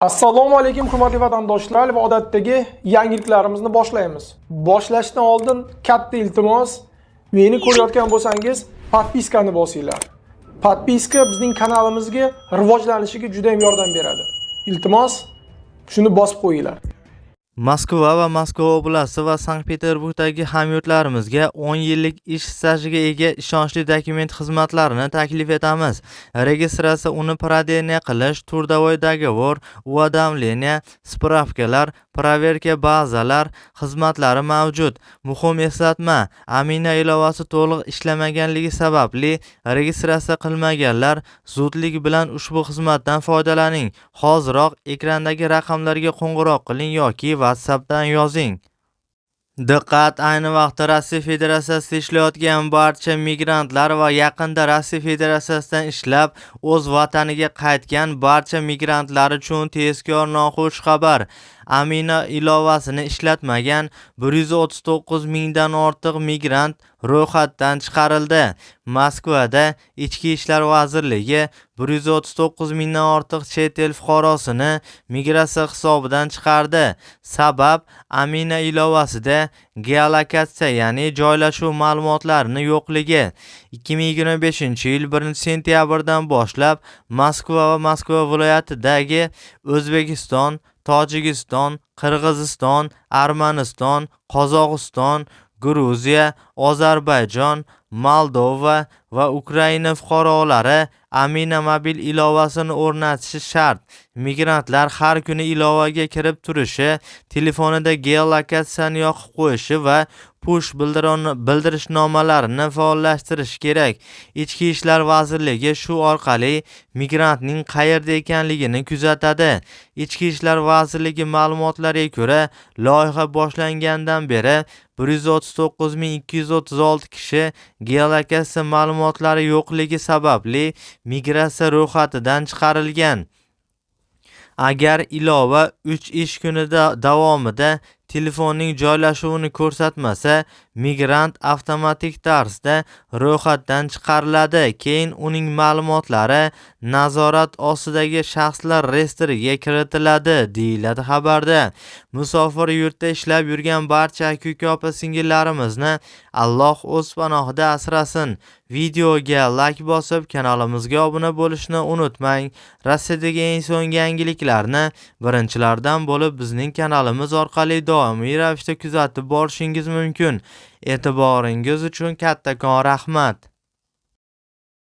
Assalomu alaykum, hurmatli vatandoshlar, va odatdagi yangiliklarimizni boshlaymiz. Boshlashdan oldin katta iltimos, meni ko'rayotgan bo'lsangiz, подписка ni bosinglar. Подписка bizning kanalimizga rivojlanishiga juda ham yordam beradi. Iltimos, shuni bosib qo'yinglar. Moskva va Moskva oblasti va Sankt-Peterburgdagi hamyurtlarimizga 10 yillik ish stajiga ega ishonchli dokument xizmatlarini taklif etamiz. Registratsiya, uni продление qilish, трудовой договор, уведомление, справка lar, проверка bazalar xizmatlari mavjud. Muhim eslatma: Amina ilovasi to'liq ishlamaganligi sababli registratsiya qilmaganlar zudlik bilan ushbu xizmatdan foydalaning. Hoziroq ekrandagi raqamlarga qo'ng'iroq qiling yoki WhatsAppdan yozing. Diqqat! Ayni vaqtda Rossiya Federatsiyasida ishlayotgan barcha migrantlar va yaqinda Rossiya Federatsiyasidan ishlab, o'z vataniga qaytgan barcha migrantlar uchun tezkor noxush xabar. Amina ilovasini ishlatmagan 139 mingdan ortiq migrant ro'yxatdan chiqarildi. Moskvada Ichki ishlar vazirligi 139 mingdan ortiq chet el fuqarosini migratsiya hisobidan chiqardi. Sabab Amina ilovasida geolokatsiya, ya'ni joylashuv ma'lumotlarining yo'qligi. 2025-yil 1-sentyabrdan boshlab Moskva va Moskva viloyatidagi O'zbekiston, Tojikiston, Qirg'iziston, Armaniston, Qozog'iston, Gruziya, Ozarbayjon, Moldova va Ukraina fuqarolari Amina mobil ilovasini o'rnatishi shart. Migrantlar har kuni ilovaga kirib turishi, telefonida geolokatsiyani yoqib qo'yishi va push bildirishnomalarini faollashtirishi kerak. Ichki ishlar vazirligi shu orqali migrantning qayerda ekanligini kuzatadi. Ichki ishlar vazirligi ma'lumotlariga ko'ra, loyiha boshlangandan beri 139 236 kishi geolokatsiya ma'lumotlari yo'qligi sababli migratsiya ro'yxatidan chiqarilgan. Agar ilova 3 ish kuni davomida telefonning joylashuvini ko'rsatmasa, migrant avtomatik tarzda ro'yxatdan chiqariladi. Keyin uning ma'lumotlari nazorat ostidagi shaxslar reyestriga kiritiladi, deyiladi xabarda. Musofir yurtda ishlab yurgan barcha aka-uka, opa-singillarimizni Alloh o'z panohida asrasin. Videoga layk bosib, kanalimizga obuna bo'lishni unutmang. Rossiyadagi eng so'nggi yangiliklarni birinchilardan bo'lib bizning kanalimiz orqali doimiy ravishda kuzatib borishingiz mumkin. E'tiboringiz uchun kattakon rahmat.